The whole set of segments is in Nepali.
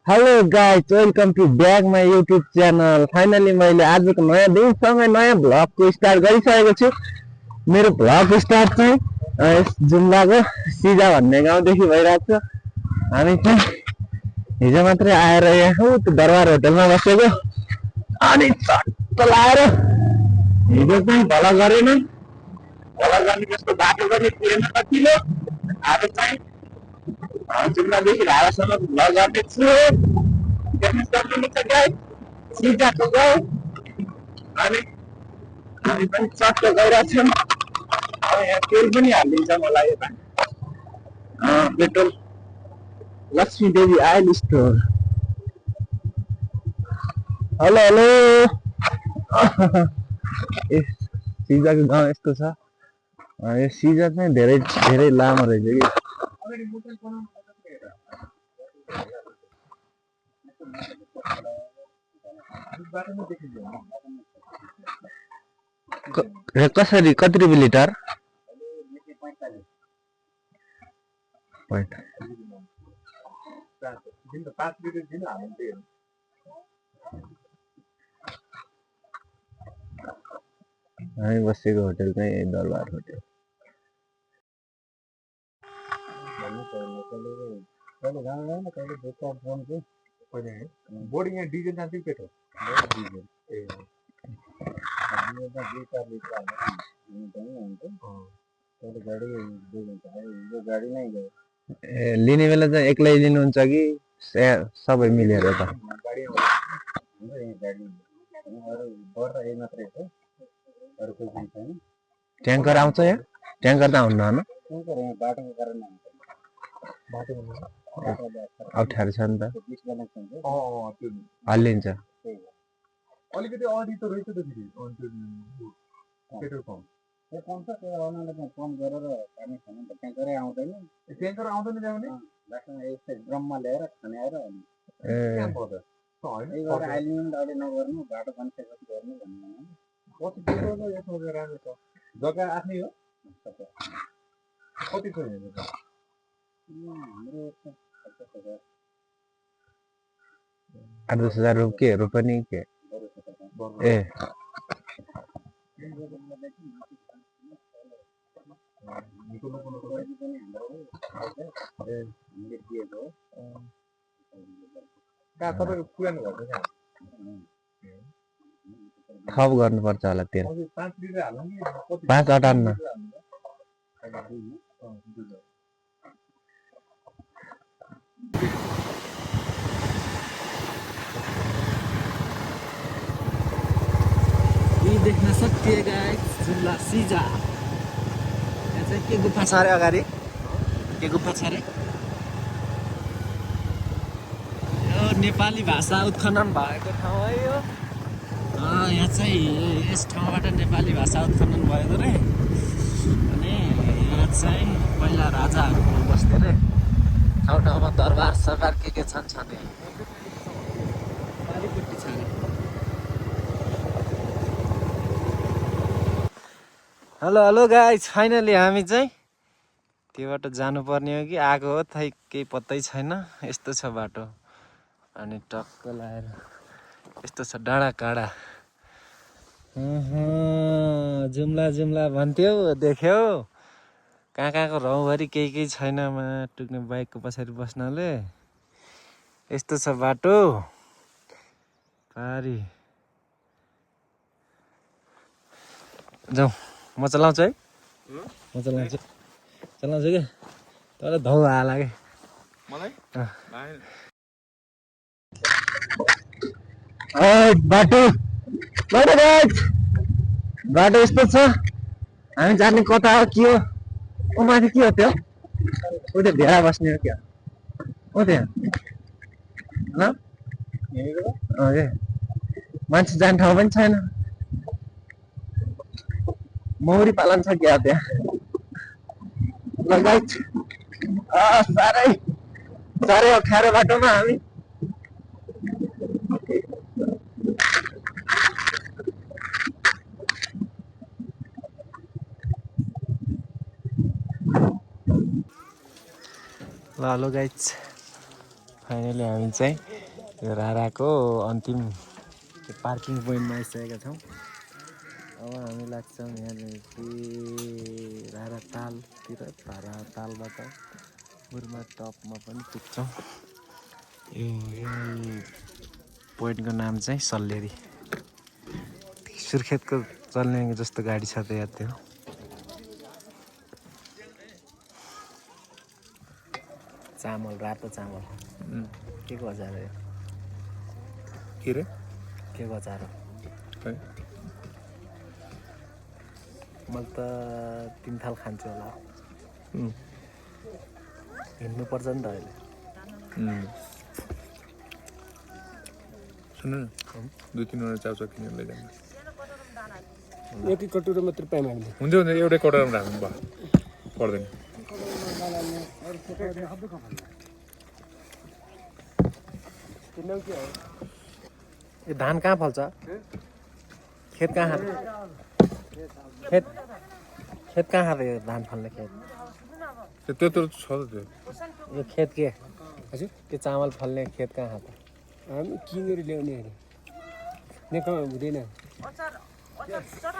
Hello guys, welcome to back my YouTube channel. Finally मैले आजको नयाँ दिनसँगै नयाँ भ्लगको स्टार्ट गरिसकेको छु। मेरो भ्लग स्टार्ट चाहिँ जुम्लाको सिजा भन्ने गाउँदेखि भइरहेको छ। हामी चाहिँ हिजो मात्रै आएर यहाँ त्यो दरबार होटलमा बसेको अनि चट्ट लाएर हिजो चाहिँ भला गरेन। भला गर्ने जस्तो बाटो पनि पुगेन कतिलो। आज चाहिँ जुम्लादेखि भाडासम्म भ्लग गर्नेछु। देख्न सक्नुहुन्छ गाइस, सिजाको गाउँ अनि हामी पनि चट्ट गइरहेछौँ। यहाँ तेल पनि हालिदिन्छ मलाई यता petrol Laxmi Devi oil store. Hello hello. सिजाको गाउँ यस्तो छ। यो सिजा चाहिँ धेरै धेरै लामो रहेछ कि कसरी कति रुपियाँ लिटर? हामी बसेको होटल चाहिँ दरबार होटल। बोर्डिङ यहाँ डिजल जान्छ कि पेट्रोल? डिजल। ए ए लिने बेला चाहिँ एक्लै लिनुहुन्छ कि सबै मिलेर त? ट्याङ्कर आउँछ यहाँ? ट्याङ्कर त आउनु न अप्ठ्यारो छ नि त, हल्लिन्छ। अलिकति अगाडि त रहेछ त फेरि पेट्रोल पम्प। ट्याङ्कर आउँदैन त्यहाँ पनि ड्रममा ल्याएर खन्याएर राम्रो छ। जग्गा आफ्नै हो? कति छ यहाँ? 8-10 हजार के पनि के? ए थप गर्नुपर्छ होला तेल। 5.58। देख्न सकिएगा जुम्ला सिजा। यहाँ चाहिँ के गुफा छ अरे अगाडि? के गुफा छ अरे? यो नेपाली भाषा उत्खनन भएको ठाउँ है यो। यहाँ चाहिँ यस ठाउँबाट नेपाली भाषा उत्खनन भएको रे। अनि यहाँ चाहिँ पहिला राजाहरू बस्थे रे। ठाउँ ठाउँमा दरबार सरबार के छन् छने। हेलो हेलो गाइस, फाइनली हामी चाहिँ त्यो बाटो जानुपर्ने हो कि आएको हो खै केही पत्तै छैन। यस्तो छ बाटो अनि टक्क लाएर यस्तो छ डाँडा काँडा। जुम्ला जुम्ला भन्थ्यौ देख्यौ, कहाँ कहाँको रौँभरि केही छैन टुक्ने बाइकको पछाडि बस्नाले। यस्तो छ बाटो पारी। जाउँ, म चलाउँछु है, म चलाउँछु क्या। तर धौ हाला के मलाई बाटो बाटो बाटो यस्तो छ। हामी जाने कता हो के हो? ओ माथि के हो त्यो? ऊ त्यो भेडा बस्ने हो क्या? ओ त्यहाँ के मान्छे जाने ठाउँ पनि छैन। मौरी पालन छ क्या त्यहाँ? साह्रै साह्रै अप्ठ्यारो बाटोमा हामी। ल हेलो गाइज, फाइनली हामी चाहिँ यो राराको अन्तिम पार्किङ पोइन्टमा आइसकेका छौँ। अब हामी लाग्छौँ यहाँदेखि रारा तालतिर, रारा तालबाट बुर्मा टपमा पनि पुग्छौँ। यो पोइन्टको नाम चाहिँ सल्लेरी। सुर्खेतको चल्ने जस्तो गाडी छ त याद थियो। चामल, रातो चामल। के को अचार हो? के रे? के को अचार हो? मैले त 3 थाल खान्छु होला। हिँड्नु पर्छ नि त अहिले। सुन्नु न, 2-3 वटा चाउचाउ किनेर लैजानु। एउटै कटोरा मात्रै पाइम हामीले। हुन्थ्यो भने एउटै कटोरामा राख्नु भयो, पर्दैन। यो धान कहाँ फल्छ? खेत कहाँ? खेत कहाँ यो धान फल्ने खेत? त्यो छ त त्यो। यो खेत के? हजुर त्यो चामल फल्ने खेत कहाँ त? हामी किनेर ल्याउने होइन, नेकमा हुँदैन।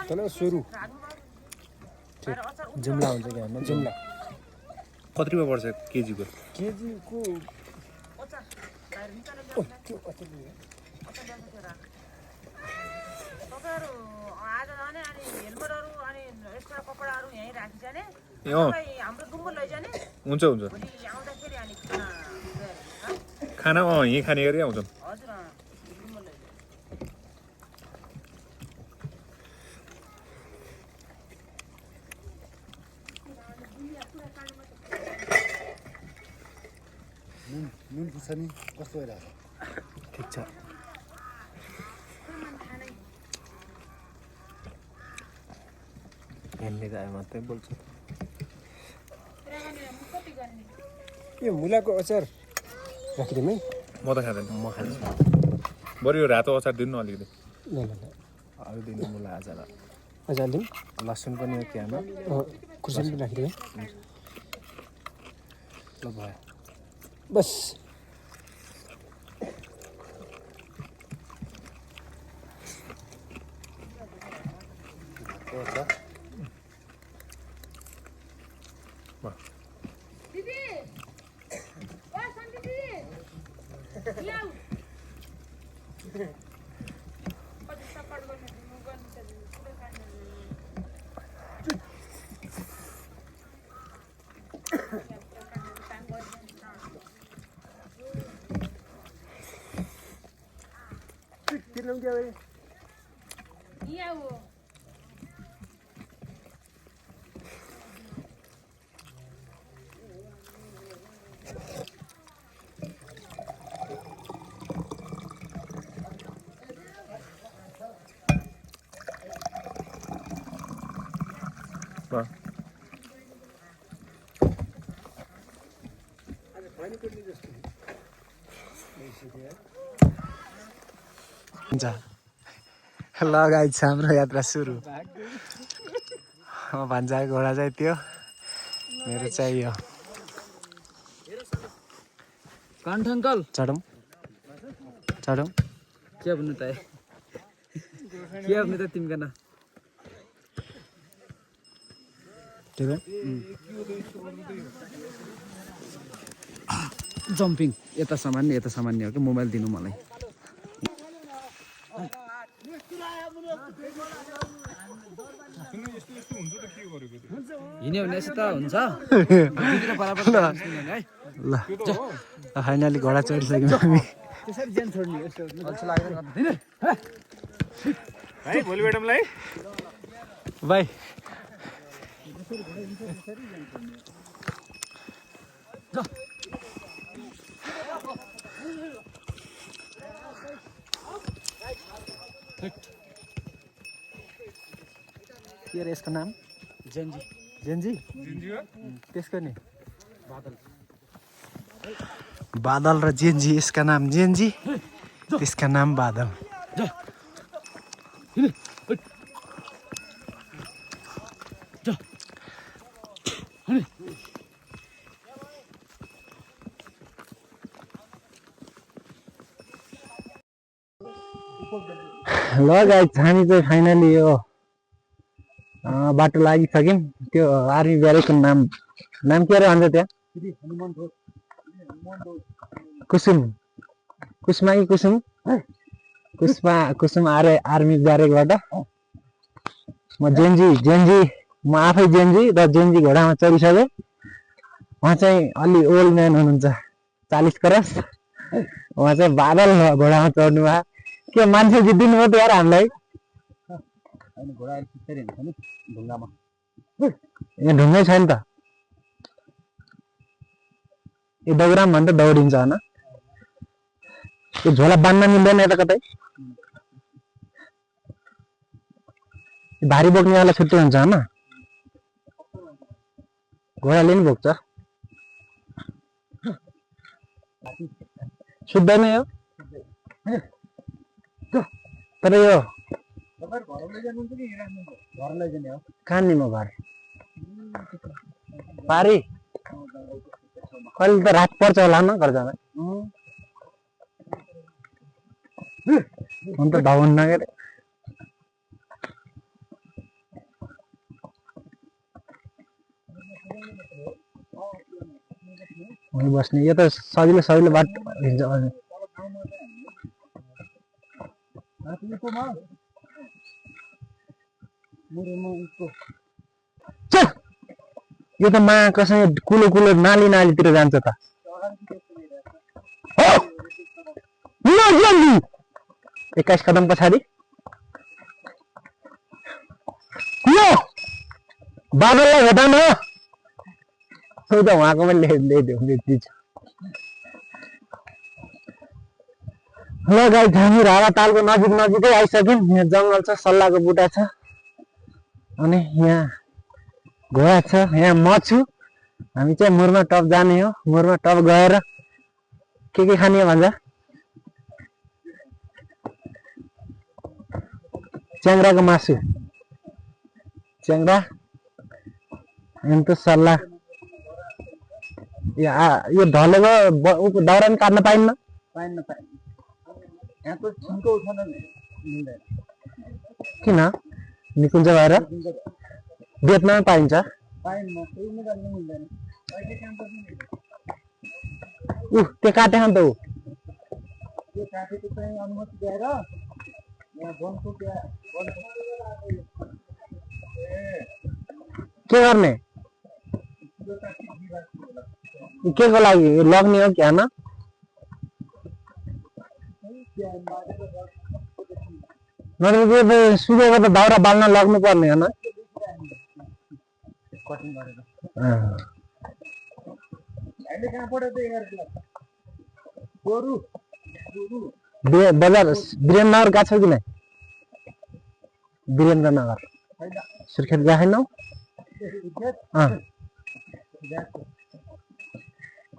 तल सुरु जुम्ला हुन्छ कि हाम्रो जुम्ला कति रुपियाँ पर्छ केजीको? केजीको हुन्छ हुन्छ। खाना यहीँ खाने गरी आउँछन्। नुन खुर्सानी कस्तो भइरहेको छ? ठिक छ। हेर्ने त मात्रै बोल्छु। यो मुलाको अचार राखिदिउँ है। म त खाँदैन। म खान्छु। बरु यो रातो अचार दिनु न अलिकति। ल ल ल अरू दिनु मुला अचार। अचार दिउँ। लसुन पनि हो कि हाम्रो? खुर्सानी पनि राखिदिउँ है। ल भयो। बस हुन्छ। ल गाइस हाम्रो यात्रा सुरु। भान्जाको घोडा चाहिँ त्यो, मेरो चाहिँ यो। कान्ठ अङ्कल चढौँ चढौँ। के भन्नु त के भन्नु त तिमीका न ठिक हो। जम्पिङ यता सामान्य हो कि मोबाइल दिनु मलाई। हिँड्यो भने यस्तो त हुन्छ। ल फाइनली घोडा चढिसक्यौँ हामी। त्यसरी ज्यान छोड्ने यस्तो अल्छी लाग्दैन हैन है भोलि भेटौँला है बाई। के अरे यसको नाम? Gen Z Gen Z? त्यसको नि बादल र जेन्जी। यसका नाम जेन्जी, त्यसका नाम बादल। ल गाइस हामी चाहिँ फाइनली यो बाटो लागिसक्यौँ। त्यो आर्मी ब्यारेकको नाम के अरे भन्छ त्यहाँ? कुसुम कुसमा कि कुसुम कुसुम आर्मी ब्यारेकबाट म जेन्जी म आफै जेन्जी र जेन्जी घोडामा चढिसकेँ। उहाँ चाहिँ अलि ओल्ड म्यान हुनुहुन्छ 40 क्रस। उहाँ चाहिँ बादल घोडामा चढ्नु भयो। के मान्छे जित्दिनु भयो त यार हामीलाई। यहाँ ढुङ्गै छैन त। यो दौराम भन्छ दौडिन्छ होइन। यो झोला बाँध्न मिल्दैन यता कतै। भारी बोक्नेवाला छुट्टै हुन्छ होइन। घोडाले नि बोक्छ। सुत्दैन यो तर यो कहाँ नि म घर पारी कहिले त रात पर्छ होला न घर जाँदा। अन्त ढाउन्न के अरे वहीँ बस्ने। यो त सजिलो बाटो हिँड्छ। यो त मा कसै कुलो नालीतिर जान्छ त। 21 कदम पछाडि बादललाई भेटाउनु हो त उहाँको पनि ल्याइदियो। ल गाइस हामी रावा तालको नजिकै आइसक्यौँ। यहाँ जङ्गल छ, सल्लाहको बुटा छ अनि यहाँ घोडा छ। यहाँ म छु। हामी चाहिँ मुरमा टप जाने हो। मुरमा टप गएर के खाने हो भन्छ च्याङ्राको मासु। च्याङ्रा अन्त सल्लाह यो ढलेको दाउरा पनि काट्न पाइन्न। किन निकुञ्ज भएर बेच्न पाइन्छ। त्यो काटे त ऊ के गर्ने के को लागि लग्ने हो क्या न? सुकेको त दाउरा बाल्न लग्नु पर्ने हो न। बजार वीरेन्द्रनगर गएको छौ कि नै? वीरेन्द्रनगर सुर्खेत गएको छैनौ?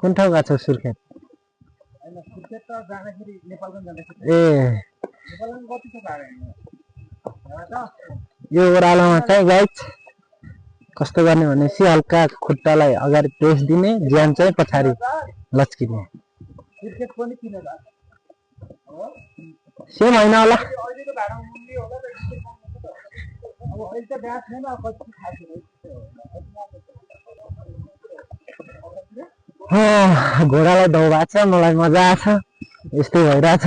कुन ठाउँ गएको छौ सुर्खेत? ए यो ओह्रालोमा चाहिँ गाइस कस्तो गर्ने भनेपछि हल्का खुट्टालाई अगाडि प्रेस दिने, ज्यान चाहिँ पछाडि लच्किने। सेम होइन होला। घोडालाई दौ भएको छ, मलाई मजा आछ। यस्तै भइरहेछ।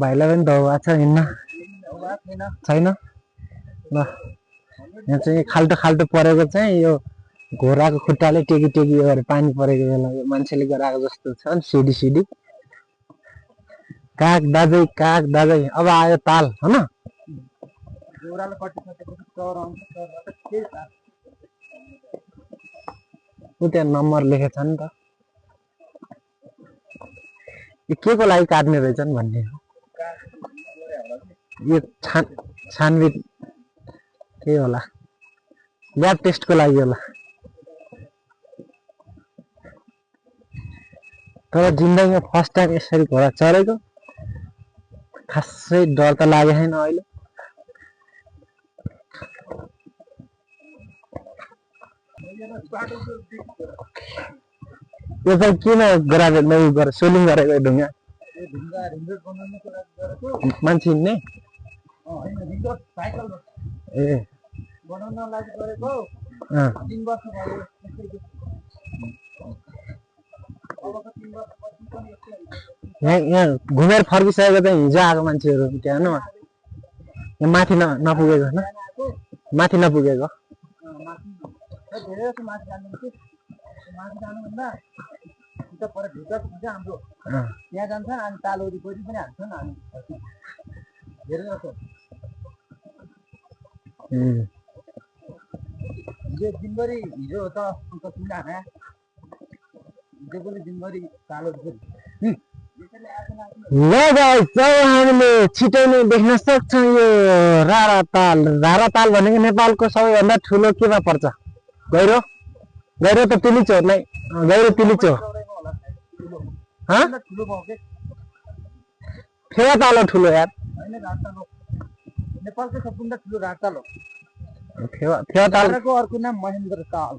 भाइलाई पनि दौ भएको छ, हिँड्न छैन। ल यहाँ चाहिँ खाल्टो परेको चाहिँ यो घोडाको खुट्टाले टेकी गरेर पानी परेको बेला यो मान्छेले गराएको जस्तो छ नि सिडी। काग दाजै अब आयो ताल होइन। त्यहाँ नम्बर लेखेको छ नि त। यो के को लागि काट्ने रहेछन् भन्ने हो। यो छानबिन के होला, ल्याब टेस्टको लागि होला। तर जिन्दगीमा फर्स्ट टाइम यसरी घोडा चढेको, खासै डर त लागेको छैन अहिले। यो चाहिँ किन सोलिङ गरेको ढुङ्गा मान्छे हिँड्ने ए बनाउन लागि गरेको अँ 3 वर्ष भयो अबको 3 वर्षपछि पनि यस्तै यहाँ घुमेर फर्किसकेको त हिजो आएको मान्छेहरू त्यहाँ न यहाँ माथि नपुगेको होइन माथि नपुगेको माथि धेरै जस्तो माथि जानुहुन्छ माथि जानुभन्दा उता पर भित्र पुग्छ हाम्रो त्यहाँ जान्छन् अनि ताल वरिपरि पनि हान्छन् अनि धेरै जस्तो हिजो दिनभरि हिजो त अन्त सुन्दा हाने हिजो पनि दिनभरि ताल वरिपरि ल गाइस अब हामीले छिटै नै देख्न सक्छौँ यो राराताल भनेको नेपालको सबैभन्दा ठुलो केमा पर्छ गहिरो गहिरो त तिलिचो नै गहिरो तिलिचो ठुलो भयो के फेवाताल ठुलो यार होइन राताल हो नेपालको सबभन्दा ठुलो राताल हो फेवाताल तालको अर्को नाम महेन्द्र ताल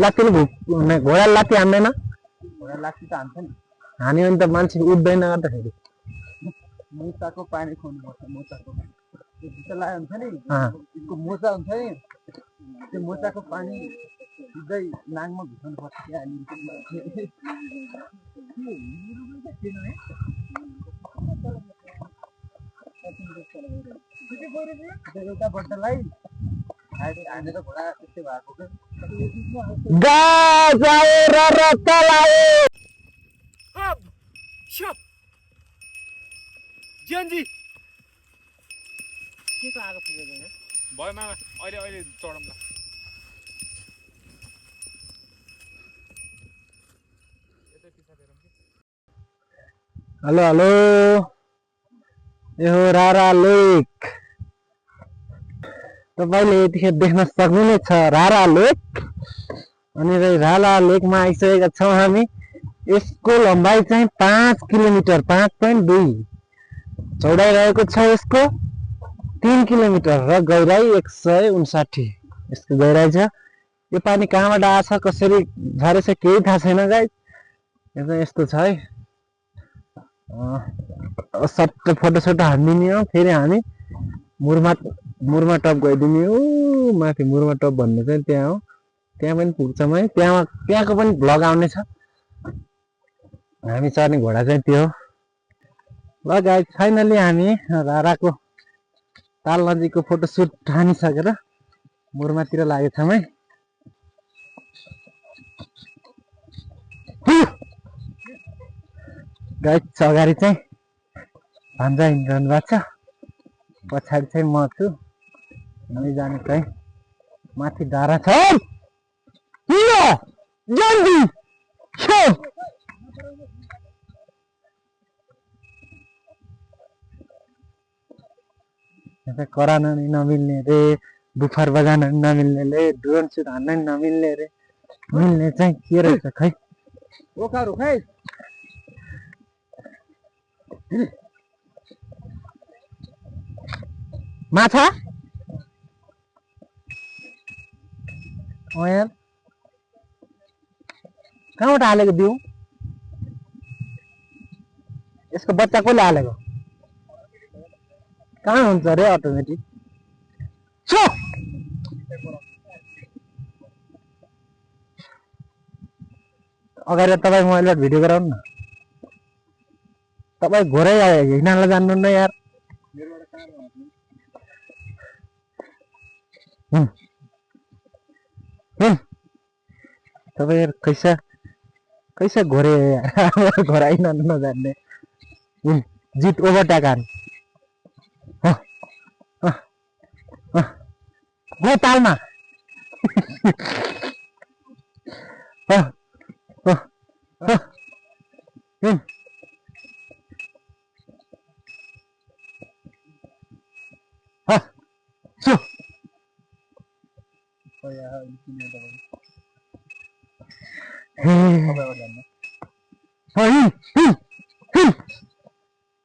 लात्तीले घोडा लात्ती हान्दैन घोडा लाठी त हान्छ नि हान्यो भने त मान्छे उठ्दैन गर्दाखेरि मुसाको पानी खुवाउनुपर्छ मुसाको त्यो भित्र लगायो हुन्छ नि त्यसको मोचा हुन्छ नि त्यो मोचाको पानी सिधै नाङमा घुसाउनुपर्छ एउटा बट्टालाई हानेर घोडा त्यस्तै भएको ज्यानजी के को आगो फुकेको होइन भयो मामा अहिले चढौँला हेलो हेलो यो हो रारा लेक तपाईँले यतिखेर देख्न सक्नुहुनेछ रारा लेक अनि रारा लेकमा आइसकेका छौँ हामी यसको लम्बाइ चाहिँ 5 किलोमिटर 5.2 चौडाइ रहेको छ यसको 3 किलोमिटर र गहिराई 159 यसको गहिराई छ यो पानी कहाँबाट आछ कसरी झरेछ केही थाहा छैन गाइस यो चाहिँ यस्तो छ है सट्ट फोटोसोटो हानिदिने हो फेरि हामी मुरमा टप गइदिने हो माथि मुरमा टप भन्ने चाहिँ त्यहाँ हो त्यहाँ पनि पुग्छौँ है त्यहाँको पनि भ्लग आउनेछ हामी चढ्ने घोडा चाहिँ त्यो हो ल गाइस फाइनली हामी राराको ताल नजिकको फोटोसुट हानिसकेर मुरमातिर लागेछौँ है गाइस अगाडि चाहिँ भान्जा हिँडिरहनु भएको छ पछाडि चाहिँ म छु हामी जाने चाहिँ माथि डाँडा छ करान नमिल्ने रे बुफर बजान नमिल्नेले ड्रोन सुट हान्न नमिल्ने रे मिल्ने चाहिँ के रहेछ खै ओखारो खै माछा यार कहाँबाट हालेको दिउँ यसको बच्चा कसले हालेको कहाँ हुन्छ अरे अटोमेटिक छो अगाडि तपाईँ मोबाइलबाट भिडियो गराउनु न तपाईँ घोरै हिँड्नलाई जान्नु न यार तपाईँ कैसा घोरे यार घोरा हिँड्न नजान्ने जित ओभरटेक गो तालमा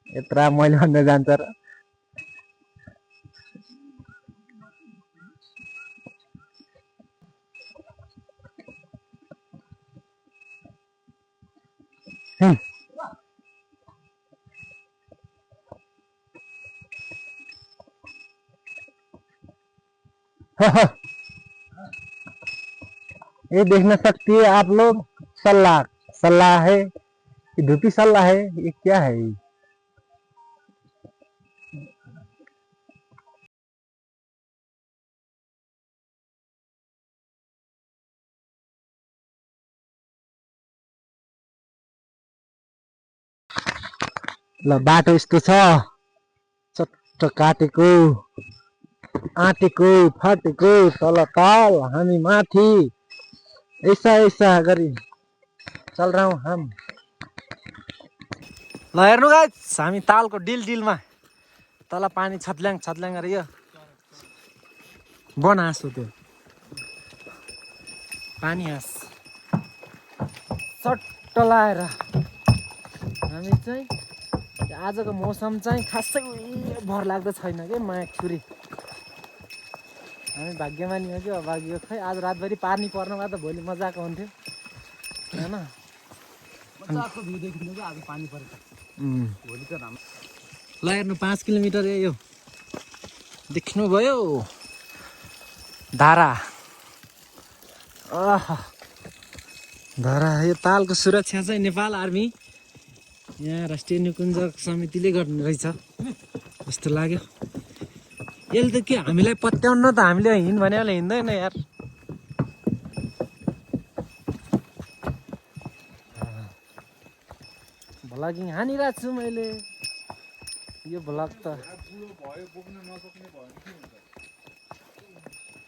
यत्रा मैले भन्न जान्छ र ये देखना सकती है आप लोग, सल्ला सल्ला है, ये धूपी सल्ला है, ये क्या है ये? ल बाटो यस्तो छ, चट्ट काटेको आँटेको फाटेको, तल तल हामी माथि, ऐसा ऐसा गरी चल रहा हूँ हम। ल हेर्नु गाइस, हामी तालको डिलमा तल पानी छत्ल्याङ छत्ल्याङ गरे यो बनास हो त्यो पानी हाँस सट्ट लाएर हामी चाहिँ आजको मौसम चाहिँ खासै भर लाग्दो छैन के माया छुरी। हामी भाग्यमानी हो कि अभागी हो, खै आज रातभरि पानी पर्नमा त भोलि मजाको हुन्थ्यो होइन। मजाको भ्यू देखिन्छ कि आज पानी परेको भोलि त राम्रो। ल हेर्नु 5 किलोमिटर यो देख्नुभयो धारा, धारा। यो तालको सुरक्षा चाहिँ नेपाल आर्मी यहाँ राष्ट्रिय निकुञ्ज समितिले गर्ने रहेछ जस्तो लाग्यो। यसले त के हामीलाई पत्याउन त हामीले हिँड भने हिँड्दैन यार। भ्लगिङ हानिरहेको छु मैले, यो भ्लग त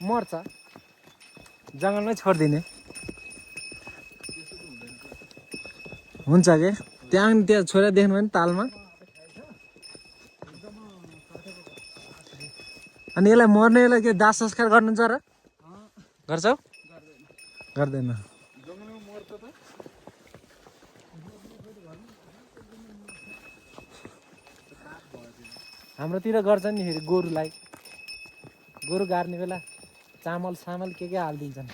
मर्छ, जङ्गलमै छोडिदिने हुन्छ के। त्यहाँ छोरा देख्नु भने तालमा, अनि यसलाई मर्नेलाई के दाह संस्कार गर्नुहुन्छ र गर्छौ? गर्दैन। हाम्रोतिर गर्छ नि फेरि गोरुलाई, गोरु गाड्ने बेला चामल सामल के हालिदिन्छन्।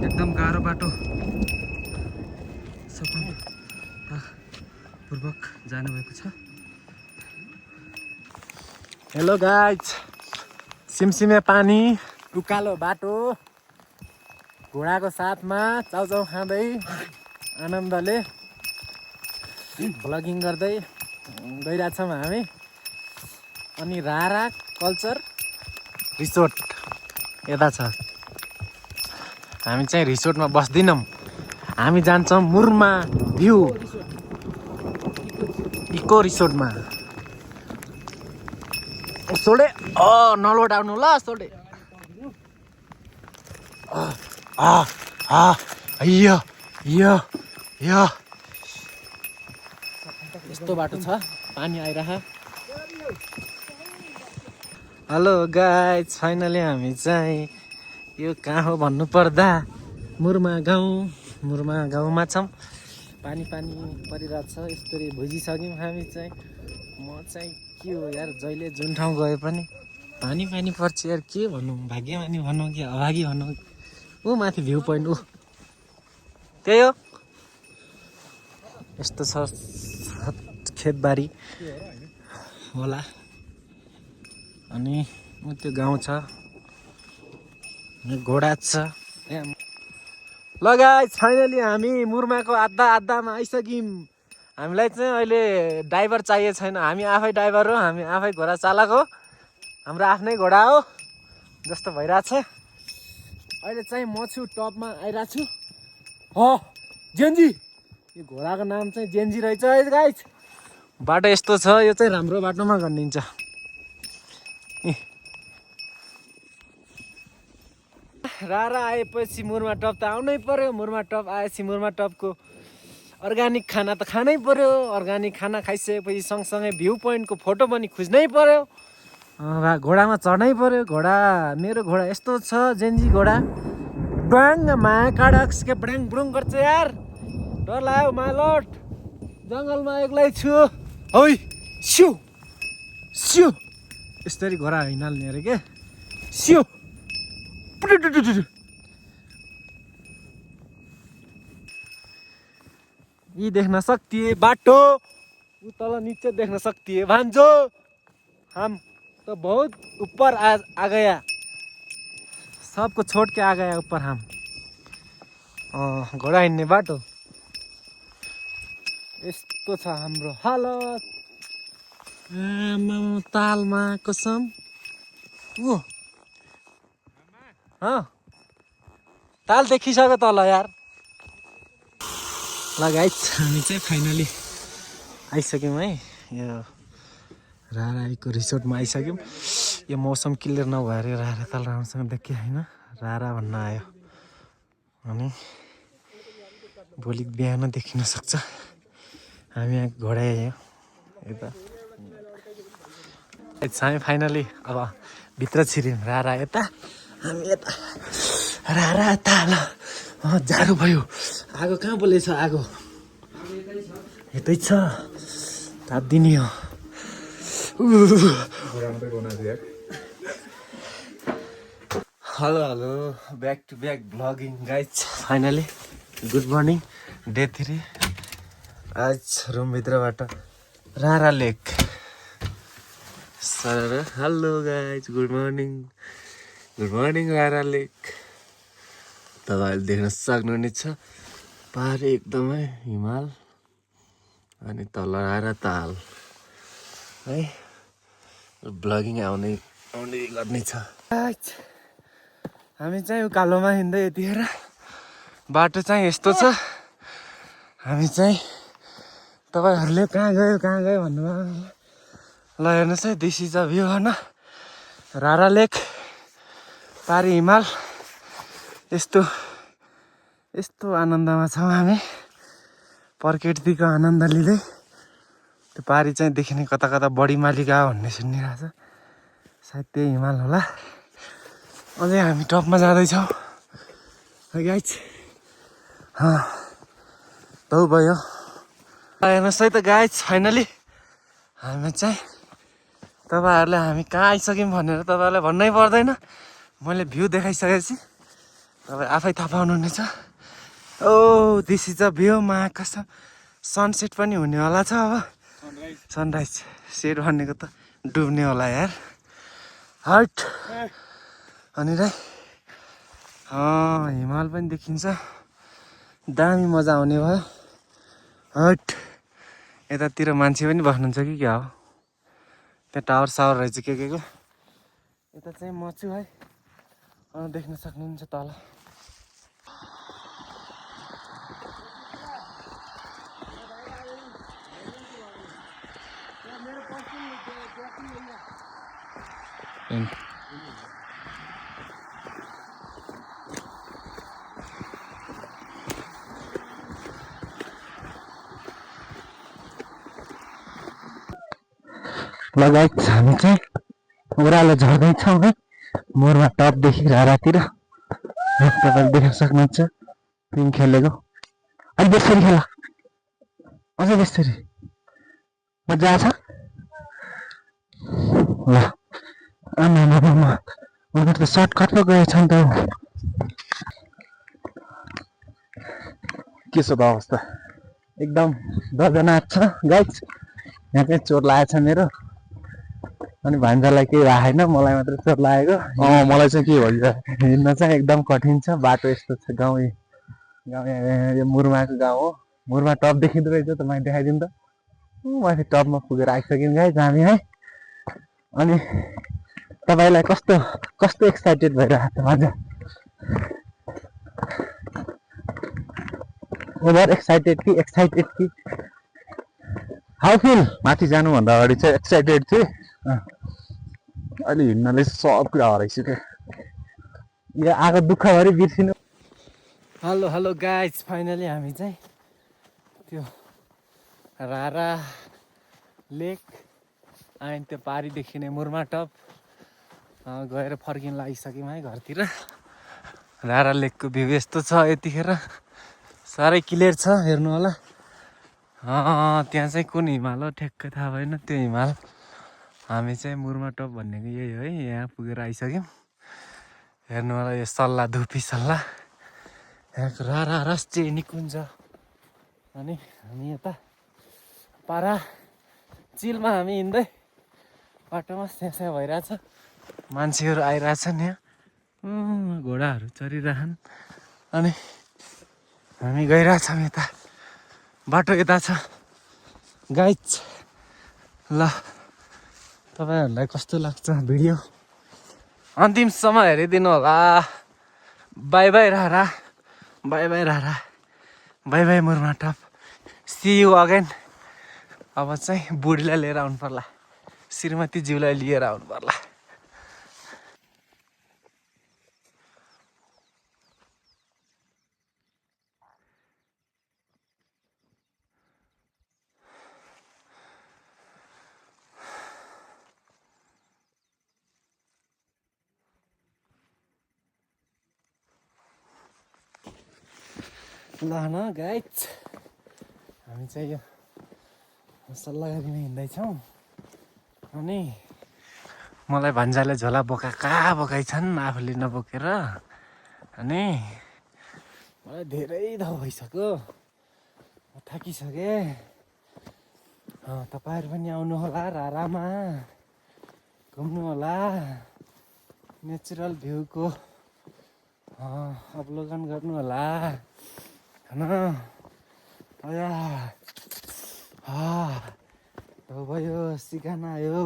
एकदम गाह्रो बाटो, सफलतापूर्वक जानुभएको छ। हेलो गाइज, सिमसिमे पानी, उकालो बाटो, घोडाको साथमा चाउचाउ खाँदै आनन्दले भ्लगिङ गर्दै गइरहेछौँ हामी। अनि रारा कल्चर रिसोर्ट यता छ। हामी चाहिँ रिसोर्टमा बस्दैनौँ, हामी जान्छौँ मुरमा भ्यू इको रिसोर्टमा। सोडे नलोड आउनु ल सोडे। यस्तो बाटो छ, पानी आइरह। हेलो गाइज, फाइनली हामी चाहिँ यो कहाँ हो भन्नु पर्दा मुरमा गाउँमा छौँ। पानी परिरहेको छ, यस्तरी भुजिसक्यौँ हामी चाहिँ। म चाहिँ के हो यार, जहिले जुन ठाउँ गए पनि पानी पर्छ यार, के भनौँ, भाग्यमानी भनौँ कि अभागी भनौँ। ऊ माथि भ्यू पोइन्ट, ऊ त्यही हो। यस्तो छ खेतबारी होला, अनि त्यो गाउँ छ, घोडा छ। ल गाइस, फाइनली हामी मुर्माको आधामा आइसक्यौँ। हामीलाई चाहिँ अहिले ड्राइभर चाहिएको छैन, हामी आफै ड्राइभर हो, हामी आफै घोडा चालक हो, हाम्रो आफ्नै घोडा हो जस्तो भइरहेछ। अहिले चाहिँ म छु टपमा आइरहेको छु। जेन्जी, यो घोडाको नाम चाहिँ जेन्जी रहेछ है गाइस। बाटो यस्तो छ, यो चाहिँ राम्रो बाटोमा गनिन्छ। रारा आएपछि मुरमा टप त आउनै पर्यो। मुरमा टप आएपछि मुरमा टपको अर्ग्यानिक खाना त खानै पर्यो। अर्ग्यानिक खाना खाइसकेपछि सँगसँगै भ्यू पोइन्टको फोटो पनि खिच्नै पर्यो। घोडामा चढ्नै पर्यो। घोडा मेरो घोडा यस्तो छ जेन्जी घोडा ब्याङ मा काडक्स के ब्याङ ब्रुङ गर्छ यार। डर लाग्यो मालट जङ्गलमा एक्लै छु है स्यु स्यु यसरी घोडा हिँड्ने अरे के स्यु ये देखना सकती है बाटो वो तल नीचे देखना सकती है भांजो हम तो बहुत ऊपर आ गया सबको छोड़ के आ गया ऊपर हम घोडा हिँड्ने बाटो यस्तो छ हाम्रो हालत तालमा कसम ताल देखिसक्यो तल यार ल गाइस हामी चाहिँ फाइनली आइसक्यौँ है यो राराको रिसोर्टमा आइसक्यौँ। यो मौसम क्लियर नभएर रारा ताल राम्रोसँग देखियो होइन रारा भन्न आयो अनि भोलि बिहान देखिन सक्छ। हामी यहाँ घोडा आयो यता हामी फाइनली अब भित्र छिर्यौँ रारा यता हामी यता रारा ताल जाडो भयो आगो कहाँ बोलेछ आगो यतै छ तात्दिने हो hello hello back to back ब्लगिङ guys finally good morning day 3 आज रुमभित्रबाट Rara lake sir hello guys good morning Rara lake तपाईँहरूले देख्न सक्नुहुनेछ पारि एकदमै हिमाल अनि तल रारा ताल है ब्लगिङ आउने गर्ने छ। हामी चाहिँ उकालोमा हिँड्दै यतिखेर बाटो चाहिँ यस्तो छ हामी चाहिँ तपाईँहरूले कहाँ गयो भन्नुभयो ल हेर्नुहोस् है दिस इज अ भ्यू होइन रारा लेक पारि हिमाल यस्तो आनन्दमा छौँ हामी प्रकृतिको आनन्द लिँदै त्यो पारि चाहिँ देखिने कता कता बढी मालिका भन्ने सुनिरहेको छ सायद त्यही हिमाल होला। अझै हामी टपमा जाँदैछौँ गाइज तौ भयो हेर्नुहोस् है त गाइज फाइनली हामी चाहिँ तपाईँहरूले हामी कहाँ आइसक्यौँ भनेर तपाईँहरूलाई भन्नै पर्दैन मैले भ्यू देखाइसकेपछि तपाईँ आफै थाहा पाउनुहुनेछ। Oh this is a view महाकाश सनसेट पनि हुने होला छ अब सनराइज सेट भनेको त डुब्ने होला यार हट अनि रे हिमाल पनि देखिन्छ दामी मजा आउने भयो हट यतातिर मान्छे पनि बस्नुहुन्छ कि क्या हो त्यहाँ टावर सावर रहेछ के को यता चाहिँ म छु है देख्न सक्नुहुन्छ तल लगायत हामी चाहिँ ओह्रालो झर्दैछौँ है मोरमा टपदेखि रारातिर तपाईँले देख्न सक्नुहुन्छ पिङ खेलेको अलि बेसरी खेला अझै बेसरी मजा आछ ल आमा उनीहरू त सर्टकट पो गएछ नि त के छ त अवस्था एकदम दर्दनाक छ गाइज यहाँ चाहिँ चोट लागेको छ मेरो अनि भान्जालाई केही भएको छैन मलाई मात्रै चोट लागेको मलाई चाहिँ के भइरहेको हिँड्न चाहिँ एकदम कठिन छ बाटो यस्तो छ गाउँ यो मुर्माको गाउँ हो मुर्मा टप देखिँदो रहेछ त मैले देखाइदिउँ त माथि टपमा पुगेर आइसक्यौँ गाइज हामी है अनि तपाईँलाई कस्तो एक्साइटेड भइरहेको छ मजा ओभर एक्साइटेड कि हाउ फिल माथि जानुभन्दा अगाडि चाहिँ एक्साइटेड थिएँ अहिले हिँड्नले सब कुरा हराइसक्यो यो आएको दुःखभरि बिर्सिनु। हेलो गाइज फाइनली हामी चाहिँ त्यो रारा लेक अनि त्यो पारीदेखि नै मुर्मा टप गएर फर्किन लागिसक्यौँ है घरतिर। रारा लेकको भ्यू यस्तो छ यतिखेर, साह्रै क्लियर छ, हेर्नु होला। त्यहाँ चाहिँ कुन हिमाल हो ठ्याक्कै थाहा भएन, त्यो हिमाल। हामी चाहिँ मुर्मा टप भन्नेको यही हो है, यहाँ पुगेर आइसक्यौँ। हेर्नु होला यो सल्ला, धुपी सल्ला, यहाँको रारा राष्ट्रिय निकुञ्ज। अनि हामी यता पारा चिलमा हामी हिँड्दै बाटोमा स्यास्या भइरहेछ, मान्छेहरू आइरहेछन् यहाँ, घोडाहरू चरिरहन्। अनि हामी गइरहेछौँ यता, बाटो यता छ गाइज। ल तपाईँहरूलाई कस्तो लाग्छ भिडियो अन्तिमसम्म हेरिदिनु होला। Bye bye Rara, bye bye Rara, bye bye Murma top, see you again. अब चाहिँ बुढीलाई लिएर आउनु पर्ला, श्रीमती ज्यूलाई लिएर आउनु पर्ला। ल न गाइज, हामी चाहिँ यो सल्लाह गरिकन हिँड्दैछौँ। अनि मलाई भन्जाले झोला बोकाइछन् आफूले नबोकेर। अनि मलाई धेरै धाउ भइसक्यो, म थाकिसकेँ। तपाईँहरू पनि आउनु होला रारामा, घुम्नु होला, नेचुरल भ्यूको अवलोकन गर्नु होला। भयो सिकान आयो।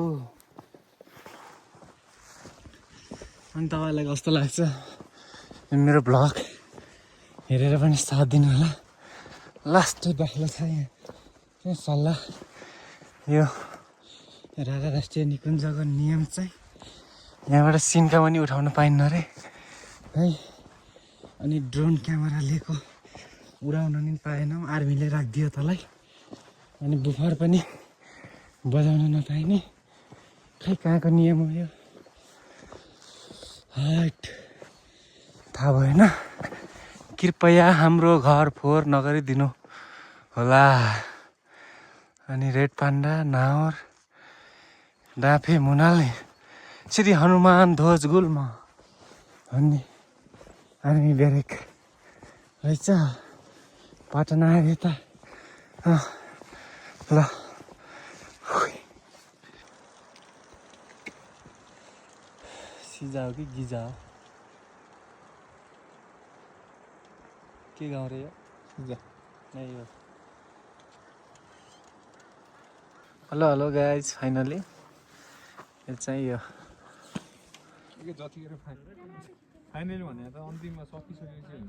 अनि तपाईँलाई कस्तो लाग्छ मेरो भ्लग हेरेर पनि साथ दिनु होला। लास्ट बाक्लो छ यहाँ सल्लाह। यो रारा राष्ट्रिय निकुञ्जको नियम चाहिँ यहाँबाट सिन्का पनि उठाउन पाइन्न अरे है। अनि ड्रोन क्यामेरा लिएको उडाउन नि पाएनौँ, आर्मीले राखिदियो तँलाई। अनि बुफार पनि बजाउन नपाइने, खै कहाँको नियम हो यो, हाइट थाहा भएन। कृपया हाम्रो घर फोहोर नगरिदिनु होला। अनि रेड पान्डा, नावर, डाँफे, मुनाले, श्री हनुमान ध्वज गुल्म भन्ने आर्मी ब्यारेक रहेछ। पाटना आयो यता। ल सिजा हो कि गिजा हो, के गाउँ रे यो? नै हो। हेलो हेलो गाइज, फाइनली यो चाहिँ यो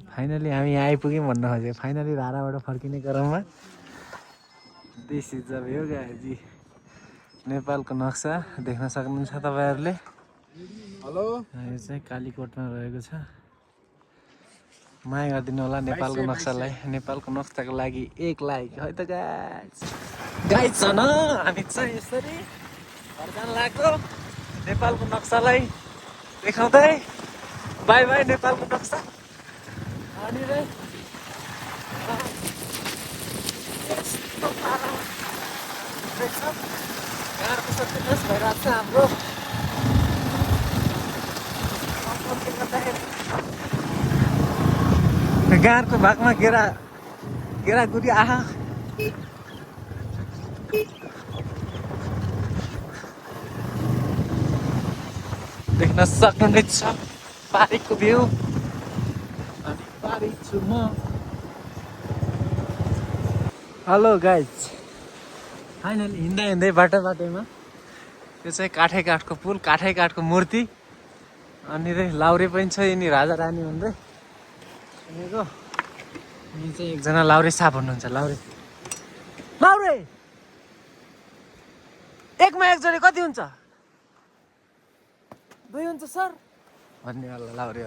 फाइनली हामी यहाँ आइपुग्यौँ भन्न खोजेँ। फाइनली राराबाट फर्किने क्रममा दिस इज द भ्यू गाइजी। नेपालको नक्सा देख्न सक्नुहुन्छ तपाईँहरूले। हेलो, यो चाहिँ कालीकोटमा रहेको छ। माया गरिदिनु होला नेपालको नक्सालाई। नेपालको नक्साको लागि 1 लाइक है त गाइज। गाइज छ न, हामी चाहिँ यसरी घर जान लाग्यो नेपालको नक्सालाई देखाउँदै। बाई बाई नेपालको नक्सा। अनि रे गाडीको सत्यानाश भइरहेको छ हाम्रो। गाडको भागमा गेरागुडी आहा। देख्न सक्नुहुनेछ पारीको भ्यू। अनि पारी छु म। हेलो गाइज, फाइनली हिँड्दा हिँड्दै बाटोमा त्यो चाहिँ काठको पुल, काठको मूर्ति। अनि रे लाउरे पनि छ, यिनी राजा रानी हुँदै सुनेको। यिनी चाहिँ एकजना लाउरे साप हुनुहुन्छ। लाउरे 1 मा 1 जोडी कति हुन्छ? 2 हुन्छ सर भन्ने वाला लाउरे